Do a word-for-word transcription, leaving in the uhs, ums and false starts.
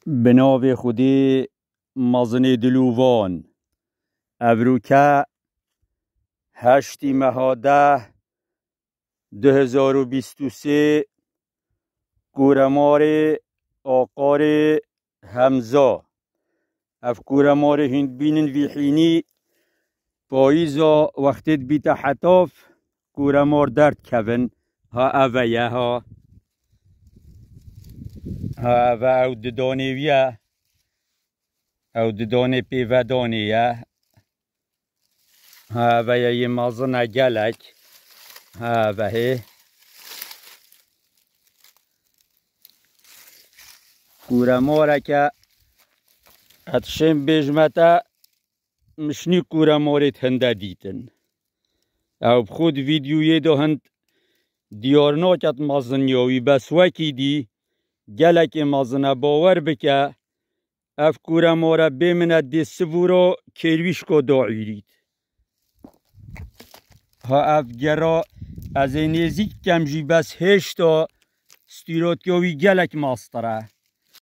Bi navê Xwedê mezinê dilovan. Evroke heştî meha deh du hezar û bîst û sê, Koremarê Aqarê Hemza. Ev koremarê hûn dibînin vî hînî, payîza wextê dibîte hetav, koremar derdikevin. Ha eve ye, ha. Ha eve ew didanê wî ye. Ew didanê pêvedanê ye. Ha eve ye yê mezin e gelek. Ha eve hê. Koremareke, ez şêm bêjme te, min şinî koremarê hinde dîtin. Ew bi xwe di vîdyoyê de hind diyar nake di meziniya wî, bes wekî dî gelekê mezin e, bawer bike, ev koremar e bê min e dê sivûra kêrwîşka daîrît. Ha ev gera ez ê nêzîk kem jî, bes hêşta stîrotiya wî gelek mastir e.